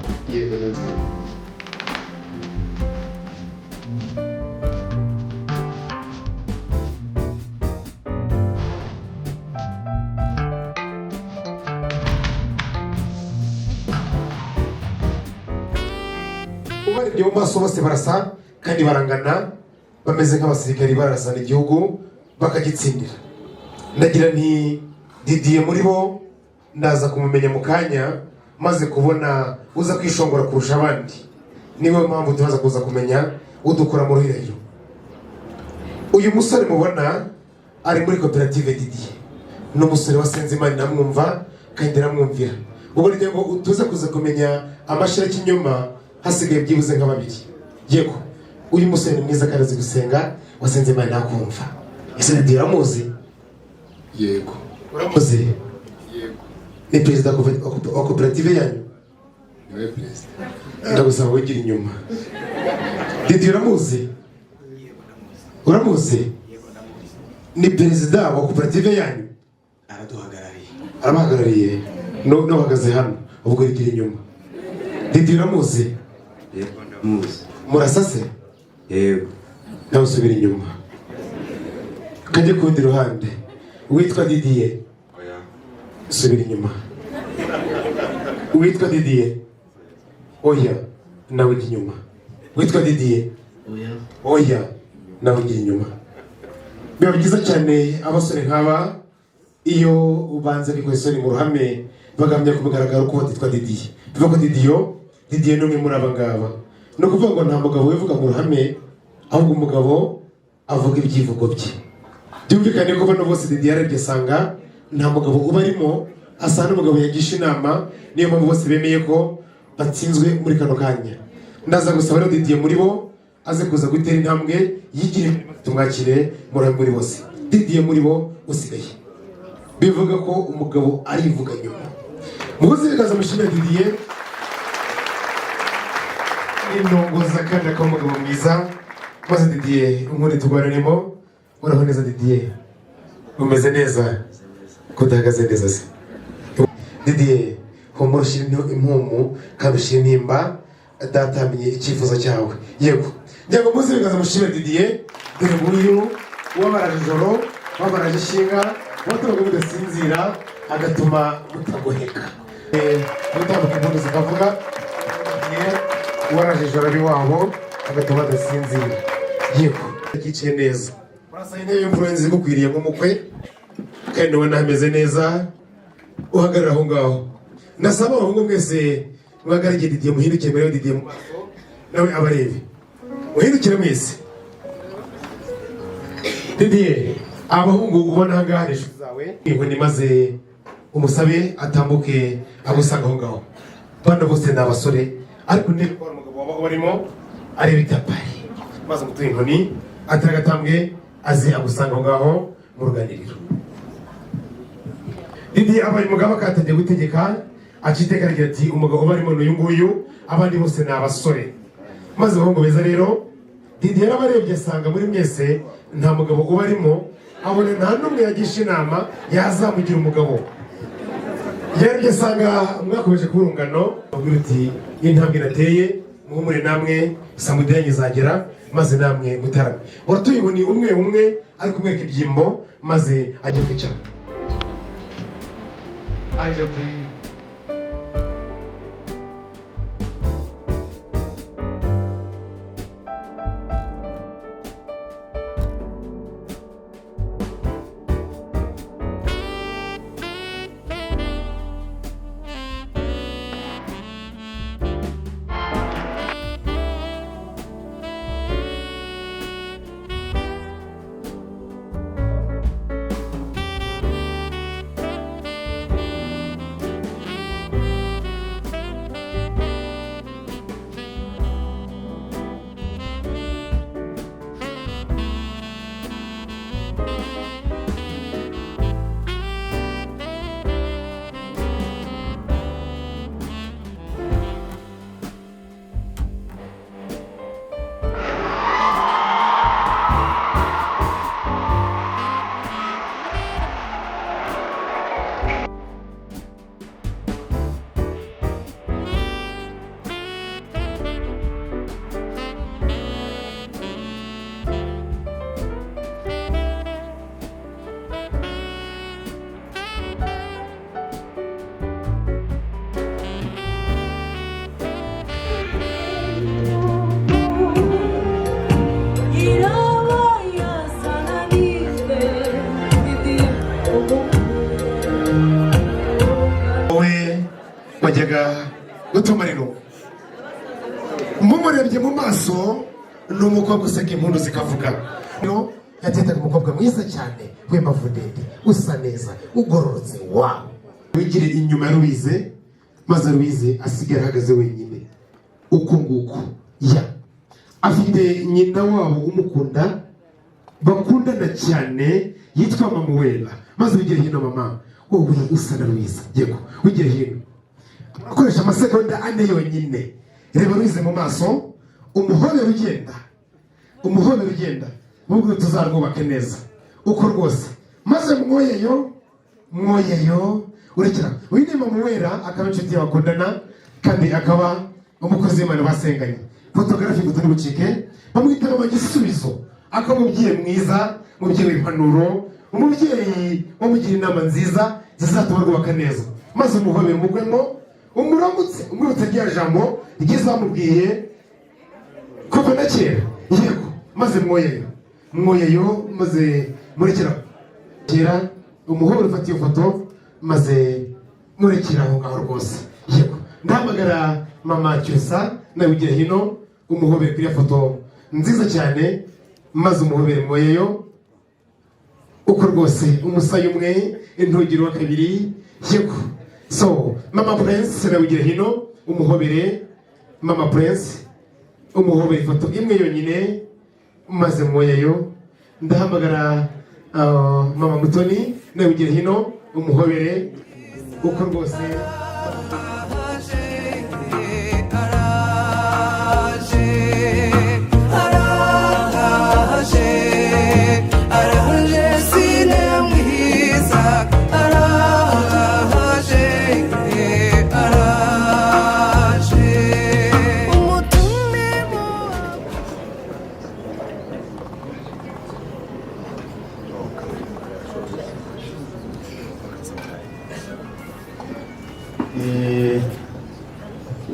Ubarebye mu maso bose barasa kandi barangana, bameze nk'abasirikari barasana igihugu bakagitsindira. Ndagira nti Didiye muri bo ndaza kumumenya mu kanya maze kubona uza kwishongora kurusha abandi. Niyo mpamvu tubaza kuza kumenya udukora mu ruhirahiro. Uyu musore mubona ari muri koperative Didiye ni umusore wasenze Imana, inamwumva kandi iramwumvira. Ubwo rero ngo tuze kuza kumenya amashira y'ikinyoma, hasigaye byibuze nka babiri. Yego, uyu musore ni mwiza kandi azi gusenga, wasenze Imana nakumva. Ese Didiye uramuzi? Yego. Uramuzi? Yego. Ni perezida wa koperative yanyu? Niwe perezida. Ndagusaba wigira inyuma. Didiye uramuzi? Uramuzi? Ni perezida wa koperative yanyu? Araduhagarariye. Arabahagarariye. N'uhagaze hano ubwo yigira inyuma. Didiye uramuzi? Yego, ndamuzi. Murasase? Yego. Nawe usubira inyuma kajye ku rundi ruhande. Witwa Didiye? Oya. Subira inyuma. Witwa Didiye? Oya. Nawe ujya inyuma. Witwa Didiye? Oya. Oya. Nawe ujya inyuma. Biba byiza cyane abasore nk'aba iyo ubanza bikoze isoni mu ruhame bagamya ku mugaragaro ko batitwa Didiye. Bivuga ko Didiye ni umwe muri aba ngaba. Ni ukuvuga ngo nta mugabo wivuga mu ruhame, ahubwo umugabo avuga ibyivugo bye. Byumvikane ko bano bose Didiye yarebye asanga nta mugabo uba arimo, asa n'umugabo yagisha inama. Niyo mpamvu bose bemeye ko batsinzwe muri kano kanya. Ndaza gusaba rero Didiye muri bo aze kuza gutera intambwe yigire, tumwakire muri bose. Didiye muri bo usigaye, bivuga ko umugabo arivuga nyuma. Muhuze ibiganza mushimire Didiye inongoza kandi akaba umugabo mwiza. Maze Didiye inkundi turwaniremo. Uraho neza Didiye? Umeze neza? Ko udahagaze neza se Didiye? Humura, ushyire impumu kandi ushyire intimba, data amenye icyifuzo cyawe. Yego, ngira ngo muze ibiganza mushimire Didiye. Dore nguyu wabaraje ijoro, wabaraje ishinga, watumaga mudasinzira, agatuma mutagoheka. Mutambuka impundu zikavuga. Didier warajije iwabo agatuma badasinzira. Yego, yicaye neza. Urasa intebe y'imfura igukwiriye nk'umukwe, kandi ubona hameze neza. Uhagarara aho ngaho. Ndasaba abahungu mwese muhagaragiye Didier, muhindukire murebe Didier mu maso, nawe abarebe. Muhindukire mwese. Didier, abahungu ubona aha ngaha ni inshuti zawe. Inkoni, maze umusabe atambuke agusanga aho ngaho. Bano bose ni abasore, ariko ndebe ko hari umugabo waba ubarimo areba itapari, maze umutuye inkoni, atera agatambwe aze agusanga aho ngaho mu ruganiriro. Didier abaye umugabo, akatangiye gutegeka, aca iteka aragira ati: "Umugabo ubarimo ni uyu nguyu, abandi bose ni abasore." Maze abahungu beza rero, Didier yarabarebye asanga muri mwese nta mugabo ubarimo, abona nta n'umwe yagisha inama yazamugira umugabo. Yarebye asanga mwakomeje kuba urungano. Abwira uti: "Intambwe nateye, muhumure, namwe someday yanyu izagera, maze namwe mutarame." Uratuye inkoni umwe umwe, ari kumwereka ibyimbo, maze ajya kwicara. I love you. Wowe wajyaga gutuma rero mumurebye mu maso, ni umukobwa useka impundu zikavuga. Rero yatetaga umukobwa mwiza cyane w'imbavu ndende, usa neza, ugororotse. Wawe wigire inyuma ya Louise, maze Louise asigara ahagaze wenyine uku nguku. Ya afite nyina wabo umukunda, bakundana cyane, yitwa Mama Wera. Maze wigire hino mama, wowe usa na Louise. Yego, wigire hino. Urakoresha amasegonda 4 yonyine. Reba Louise mu maso, umuhobere ugenda, umuhobere ugenda, mubwo tuzarwubake neza uko rwose. Maze mwoyeyo, mwoyeyo, urekera. Uyu ni Mama Wera, akaba inshuti bakundana kandi akaba umukozi w'Imana basenganye. Photographe, ifoto ntibucike. Bamwita Mama Gisubizo, akaba umubyeyi mwiza, umubyeyi w'impanuro, umubyeyi wamugira inama nziza zizatuma rwubaka neza. Maze umuhobere, umugwemo, umuramutse, umwibutse rya jambo ryiza wamubwiye kuva na kera. Yego, maze mwoyeyo, mwoyeyo, maze murekera kera. Umuhobere, ufata iyo foto, maze murekera aho ngaho rwose. Yego, ndahamagara Mama Cyusa, nawe ugiye hino, umuhobere kuri iyo foto nziza cyane. Maze umuhobere, mwoyeyo uko rwose, umusaya umwe, intugiro wa kabiri. Yego, so Mama Prince, nawe ugiye hino, umuhobere. Mama Prince, umuhobere, ifoto imwe yonyine, maze mwoyeyo. Ndahamagara Mama Mutoni, nawe ugiye hino, umuhobere uko rwose. Araje, araje, araje, sine mwiza, araje, araje, umutume.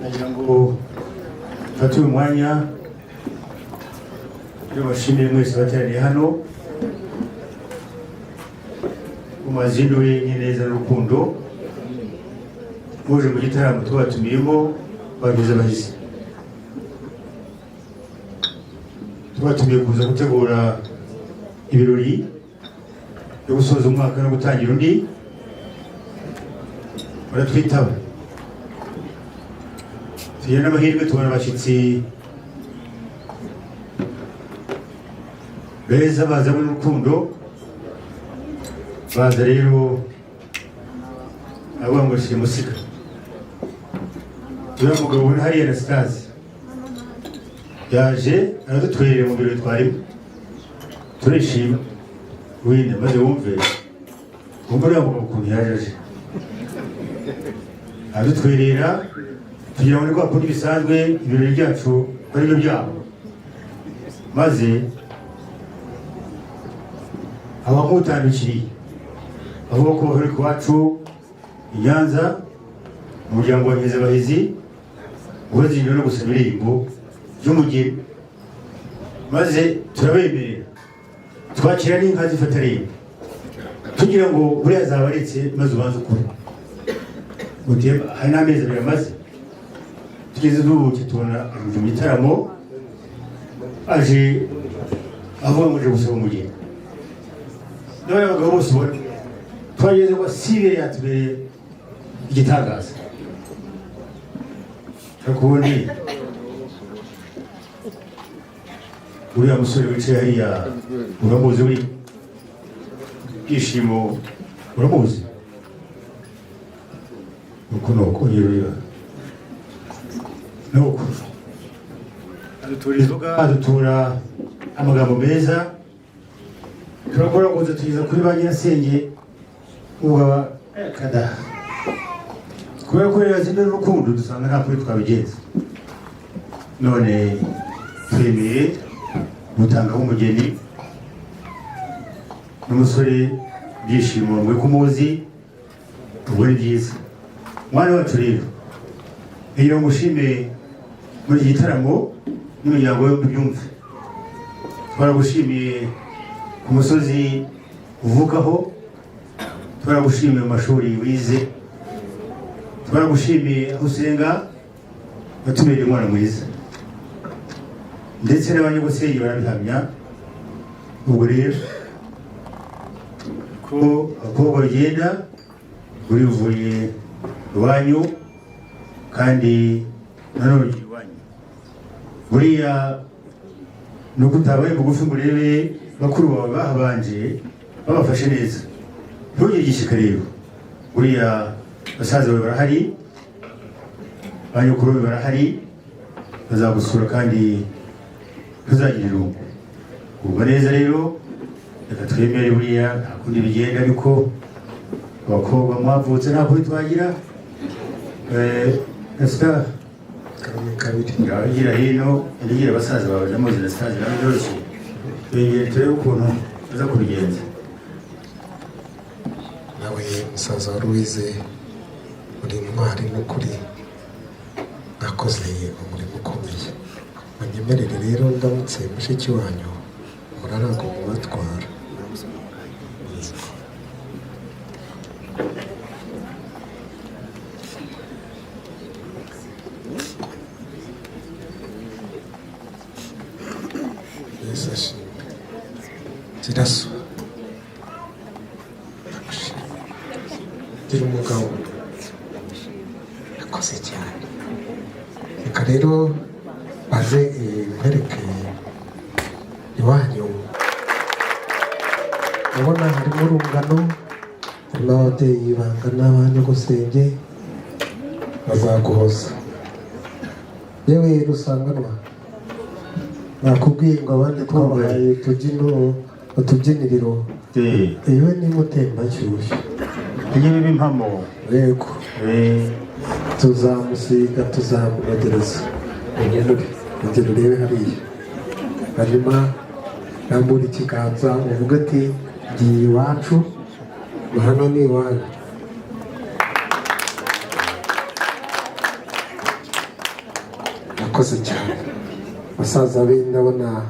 Nagira ngo Mfate uyu mwanya iyo bashimiye mwese bateraniye hano mu mazinduye n'ineza n'urukundo, muje mu gitaramo tubatumiyemo bageze abahizi, tubatumiye kuza gutegura ibirori byo gusoza umwaka no gutangira undi, baratwitaba. Tugira n'amahirwe tubona abashyitsi beza bazamo n'urukundo. Baza rero avuga ngo simusiga uriya mugabo ubona hariya na sitazi yaje aradutwerera mu birori twarimo, turishima. Wenda maze wumve wumve uriya mugabo ukuntu yaje aje aradutwerera, tugira ngo ni kwa kundi bisanzwe ibirori byacu ari byo byabo, maze aba nk'utandukiriye avuga ko bahuri iwacu i Nyanza umuryango wa Nkezabahizi ubazinduwe no gusaba irembo ry'umugeni, maze turabemerera twakira n'inka zifata irembo tugira ngo buriya azabaretse maze ubanze ukore. Hari n'amezi 2 amaze tugeze duhuke tubona aje mu gitaramo, aje avuga ngo aje gusaba umugeni. N'abandi bagabo bose ubona twageze ngo sibere yatubereye igitangaza. Ariko ubundi uriya musore wicaye hariya uramuzi? Uri Byishimo, uramuzi? Uku ni uko ongera ureba, ni uku adutura inzoga, adutura amagambo meza, turakorakoza tugeza kuri ba nyirasenge ubwo kada kubera ko rero zino n'urukundo dusanga nta kuri twabigenza. None twemeye gutangaho umugeni n'umusore Byishimo mwe kumuzi, ubwo ni byiza. Mwana wacu rero, iyo ngushime muri iki gitaramo n'imiryango yombi byumve, twaragushimiye ku musozi uvukaho, twaragushimiye mu mashuri wize, twaragushimiye aho usenga, watubereye umwana mwiza, ndetse n'abanyagusenge barabihamya. Ubwo rero ko abakobwa bagenda urivuye iwanyu, kandi nanone ugiye iwanyu, buriya ni uko utabaye bugufi ngo urebe bakuru bawe bahabanje babafashe neza, ntugire igishyika. Rero buriya basaza bawe barahari, ba nyokuru bawe barahari, bazagusura kandi ntuzagire irungu. Ubwo neza rero reka twemere, buriya nta kundi bigenda, ariko abakobwa mwavutse nta kundi twagira. Esita gira hino, ndigire basaza bawe ndamuzi na sitazi nawe byoroshye, twegere turebe ukuntu baza kubigenza. Nawe musaza wari wize, uri intwari n'ukuri, mwakoze umurimo ukomeye. Munyemerere rero ndamutse mushiki wanyu murarago mubatwara. Yesu ashimwe. Kiraso, ndagushima. Gira umugabo yakoze cyane. Reka rero baze nkwereke iwanyu. Urabona harimo urungano, harimo ababyeyi bangana ba nyogosenge bazaguhoza. Yewe rusanganwa, nakubwiye ngo abandi twabahaye utubyiniriro, yewe ni mutembanshyushyu. Iyo biba impamo. Yego, tuzamusiga, tuzamunogereza. Ongera urebe hariya, hanyuma rambura ikiganza uvuge ati ngiye iwacu, hano ni iwanyu. Murakoze cyane. Basaza be ndabona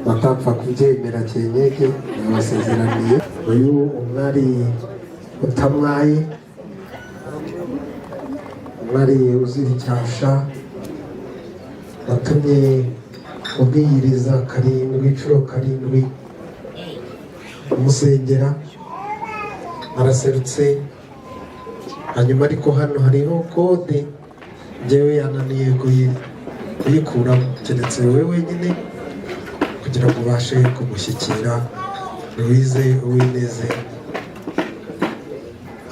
batapfa kubyemera cyenyege, nabasezeraniye. Uyu umwari utamwaye, umwari uzira icyasha, watumye ubwiyiriza karindwi inshuro karindwi umusengera, araserutse. Hanyuma ariko hano hariho code, njyewe yananiye kuyikuramo, keretse wowe wenyine kugira ngo ubashe kumushyikira. Louise Uwineze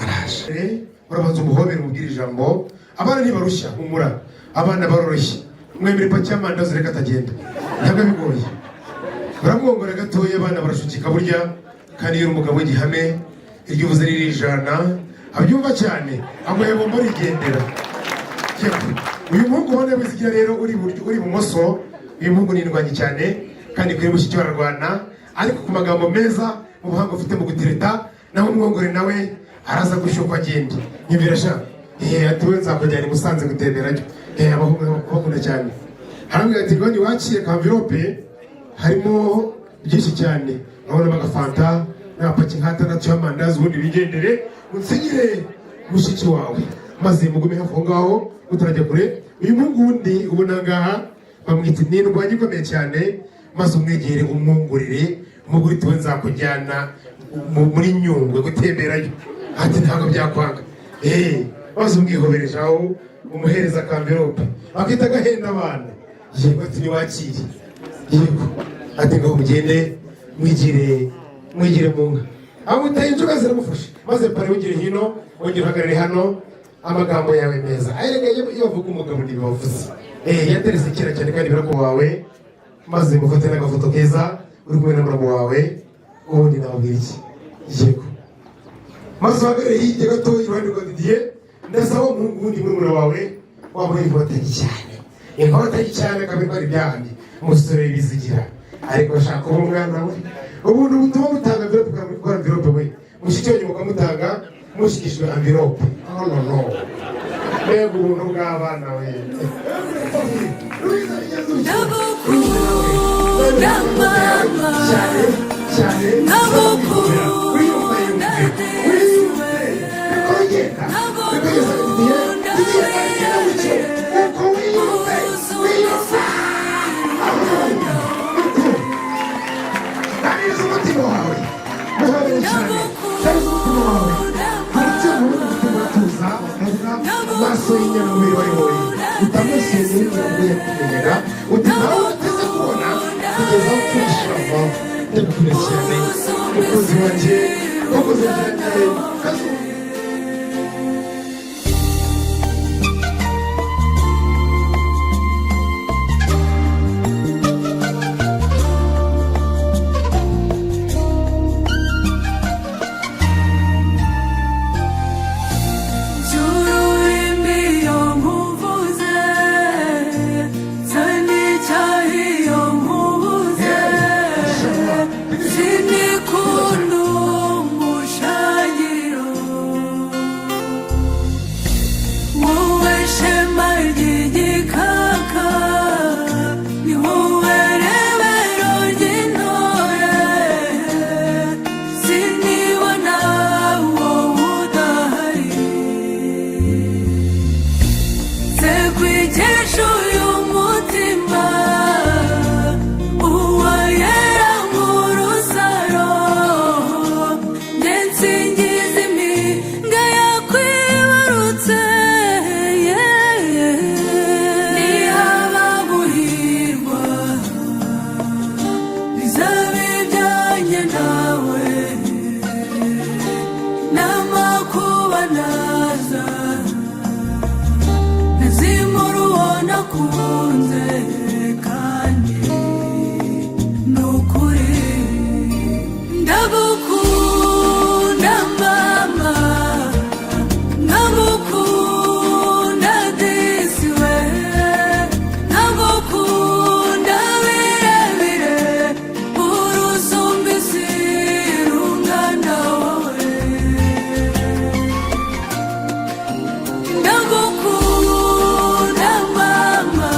araje. Urabanza umuhobere, umubwire ijambo. Abana ntibarushya, humura, abana baroroshye. Mwemere ipaki y'amandazi, reka atagenda, ntabwo bigoye. Baramwongora gatoya, abana barashukika burya. Kandi iyo uri umugabo w'igihame, iryo uvuze ririjana, abyumva cyane, amuhe bombo, arigendera. Yewe, uyu muhungu ubona wizigira rero uri iburyo, uri ibumoso, uyu muhungu ni indwanyi cyane, kandi kuri mushiki bararwana, ariko ku magambo meza, mu buhanga ufite mu gutereta, naho umwongore nawe araza gushyukwa agenda. Nyumvira sha, ati we nzakujyana i Musanze gutemberayo. Abahungu bakunda cyane. Arambwira ati rwanda wakire ka enveloppe, harimo byinshi cyane, urabona agafanta n'amapaki nk'atandatu y'amandazi, ubundi wigendere unsinyire mushiki wawe. Maze mugume hafi aho ngaho utarajya kure. Uyu muhungu wundi ubona ngaha bamwita ni indwanyi ikomeye cyane, maze umwegere, umwungurire, umugore uti we nzakujyana muri Nyungwe gutemberayo, ati ntabwo byakwanga. Maze umwihobereje aho, umuhereza aka enveloppe akita agahenda abana. Yego, ati niwakire. Yego, ati ngaho mugende mwigire, mwigire mu nka. Amuteye inzoga ziramufasha. Maze pare wigire hino, wongere uhagarare hano. Amagambo yawe meza ayereka iyo bavuga umugabo ntibibavuze. Yateretse kera cyane kandi birako wawe. Maze mufate n'agafoto keza uri kumwe na muramu wawe, ubundi nababwira iki? Yego, maze uhagarare hirya gato iruhande rwa Didier. Ndasaba umuhungu wundi murumuna wawe wambaye inkotanyi cyane, inkotanyi cyane, akabikora ibyaha umusore bizigira, ariko ashaka kuba umwana we. Ubundi butuma mutanga enveloppe, gukora enveloppe, we mushiki wanyu mukamutanga mushikishijwe enveloppe. Oh no no, mbega ubuntu bw'abana we! Ndagukunda mama, cyane cyane. Ndagukunda. Wiyumve, wiyumve, bikogenda bikogeza Didier, Didier agenda gutyo uko. Wiyumve, wiyumve uko narize umutima wawe. Muhobere cyane, narize umutima wawe. Ndetse ubundi umutima uratuza, bakavuga amaso y'inyana umubiri wari wowe utamusezeye ngo yakumenyaga, uti nawe uteze kubona kugeza aho upfundishije. Ndagukunda cyane, mukunzi wanjye, wakoze cyane kazu. Cy'ururimi iyo nkuvuze, icyaha iyo nkubuze, sinikunda umushagiriro. Wowe shema ry'igikaka, ni wowe rebero ry'intore, sinibona wowe udahari. Nzekwikesha uyu mutima uwayera nk'urusaro, njye nsingiza impinga yakwibarutse. Nihaba guhirwa bizaba ibyanjye nawe, n'amakuba naza ntazimura uwo nakunze. Kandi ni ukuri ndagukunda mama, ndagukunda disi we, ndagukunda birebire, urusumba isi rungana wowe. Ndagukunda mama.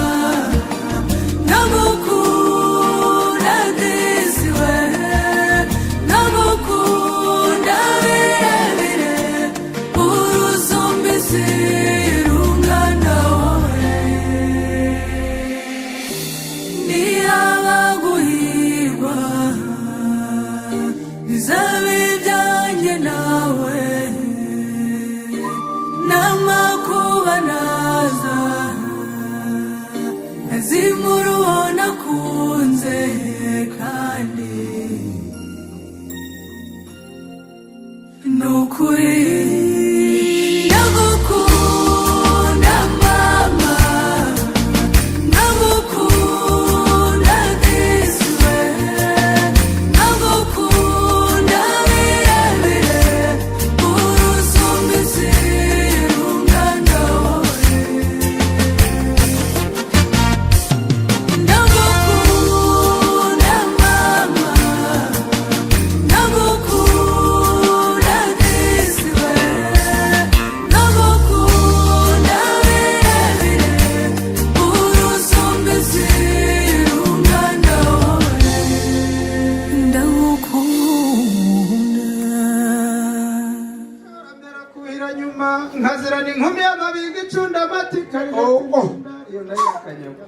Iyo nayo yakanyagwa.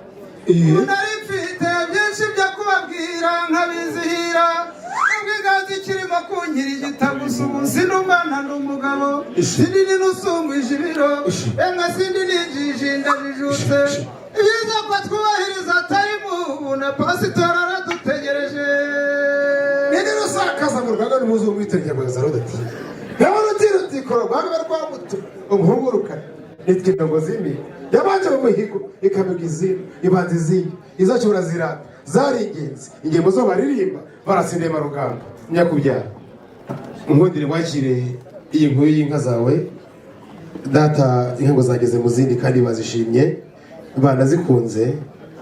Nari mfite byinshi byo kubabwira nkabizihira, ubwiganze kirimo kunkirigita gusa. Ubu sindi umwana, ndi umugabo, sindi n'usumbije ibiro, emwe sindi n'injiji, ndajijutse. Ibyiza ko twubahiriza atari ubu, na pasitori aradutegereje. Nini rusakaza mu rwanda n'umuzi w'umwitorero nyarwanda rudati yabona uti rutikora rwanda rwa muto umuhungu rukara nitwa indongo z'imi yabanje mu mihigo ikamiga izindi, ibanza izindi izacu barazirata, zari ingenzi ingembo zo baririmba barasindema rugamba nyakubyara. Nkundire wakire iyi nkuru y'inka zawe data. Inka ngo zageze mu zindi kandi bazishimye, banazikunze,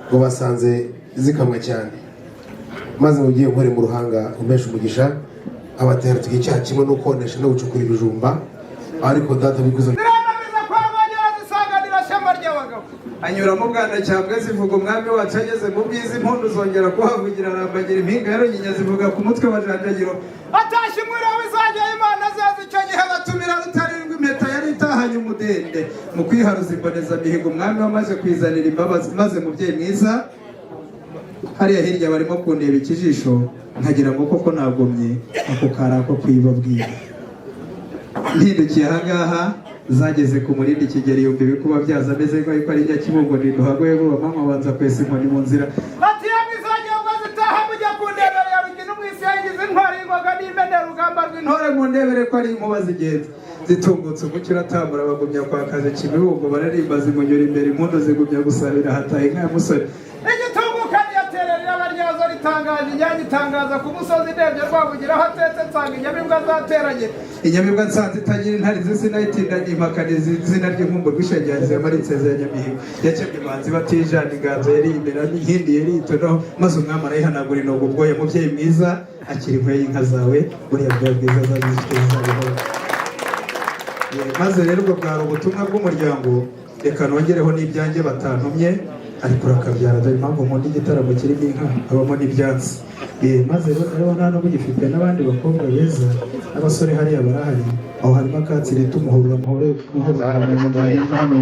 ngo basanze zikamwa cyane. Maze mubyeyi, nkore mu ruhanga umpesha umugisha. Abatera tugira icyaha kimwe no konesha no gucukura ibijumba, ariko data bikuze. Ziranamiza kwa Rwogera, zisanganira shema ry'abagabo, anyura mu Bwanacyambwe zivuga umwami wacu ageze mu bwiza. Impundu zongera kuhavugira, arambagira impinga ya Runyinya, zivuga ku mutwe wa Janjagiro atashye umuriro w'izajya Imana zaza. Icyo gihe batumira Rutarindwa, impeta yari itahanye umudende mu kwiharuza imbonezamihigo, umwami wamaze kwizanira imbabazi. Maze mubyeyi mwiza, hariya hirya barimo kundeba ikijisho, nkagira ngo koko nagomye ako kari ako kwibabwira. Mpindukiye ahangaha, zageze ku Murindi, Kigeli yumva ibikuba byazo ameze nk'uko ari Nyakibungo ntiduhagoye vuba mama abanza kwesa inkoni mu nzira, ati: "Yamwe izajya ubwo zitaha, mujya kundebera ya Rugina umwisi yagize intwari y'ingoga n'imenera urugamba rw'intore, mu ndebere ko ari inkuba zigenza." Zitungutse umucyo uratambura, bagumya kwakaza Kibibungo, bararimba zimunyura imbere, impundu zigumya gusabira, hataha inka ya musore. Igitunguka ntiyaterera iraba ryazo ritangaje inyange itangaza ku musozi. Ndebye Rwabugira aho atetse, nsanga inyamibwa zateranye, inyamibwa nsanze itagira intare z'isinayitinda impakaniza izina ry'inkumbu rw'ishengereza yamaritse ya Nyamihigo yakebye imanzi batijana inganzo yari imbere n'inkindi yari yitonaho, maze umwami arayihanagura inogo ubwoya. Mubyeyi mwiza, akira inkuye y'inka zawe, buriya bwoya bwiza zazifite zizabihora. Maze rero ubwo bwari ubutumwa bw'umuryango. Reka nongereho n'ibyanjye batantumye, ariko urakabyara. Dore impamvu nkunda igitaramo kirimo inka, habamo n'ibyatsi. Maze rero ndabona hano mugifite n'abandi bakobwa beza n'abasore hariya barahari. Aho harimo akatsi leta umuhurura muhore muhora hano.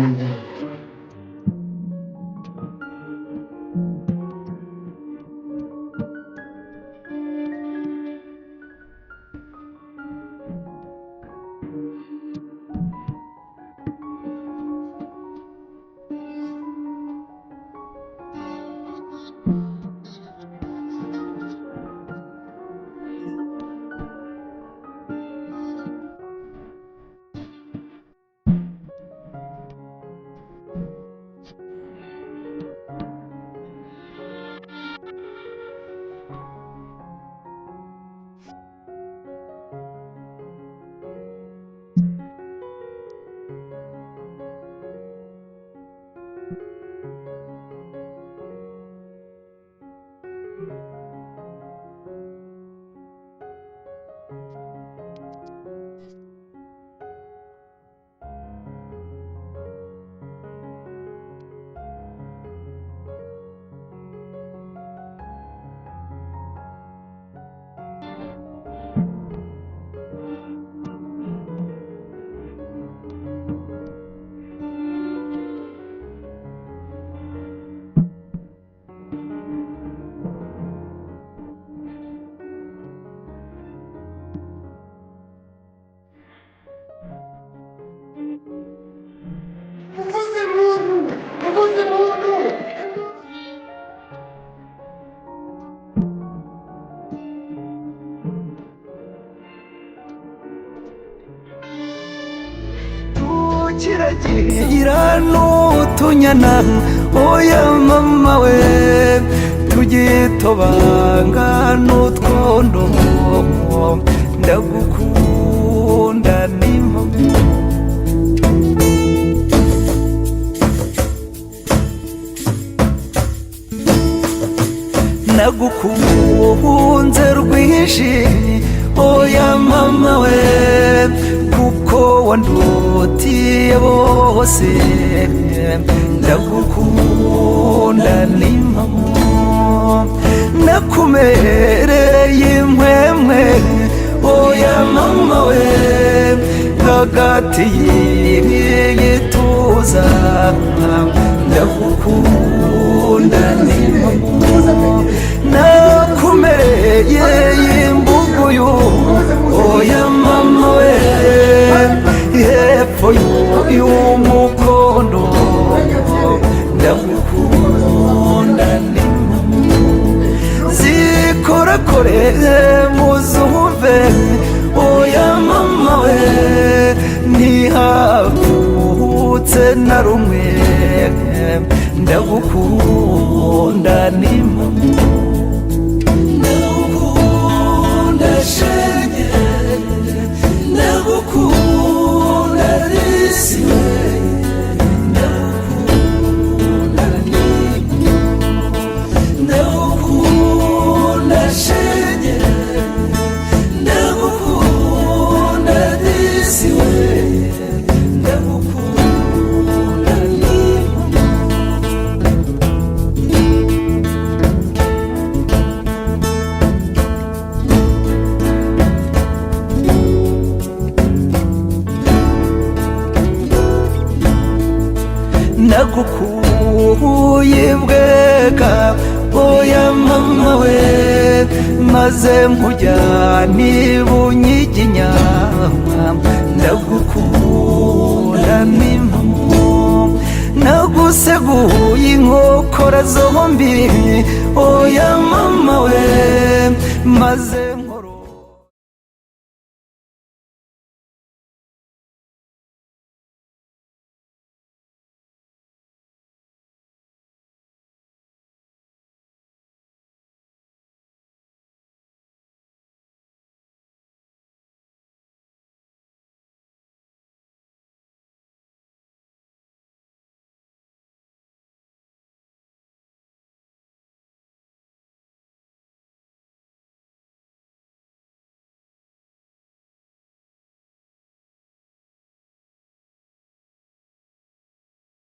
Kiragira n'utunyana, oya mama we, tugitobanga n'utwondo, ndagukunda ni mama. Nagukunze rwinshi, oya mama we, kuko wandutiye bose, ndagukunda ni mama. Nakumereye impwemwe, oya mama we, hagati y'igituza. kabuza. Ndagukunda ni nakumereye imbuguyu, oya mama we, hepfo y'umukondo. Ndagukunda ni zikorakore muzumve, oya mama we, ntihavutse na rumwe. Ndagukunda ni mama, ndagukunda shenge, ndagukunda risi we, ndagukunda ni, ndagukunda shenge, ndagukunda disi we, ndagukunda ni. Nagukuye bwega, oya mama we, maze nkujyana ibunyiginya. Ndagukunda ni mama, naguseguye inkokora zombi, oya mama we, maze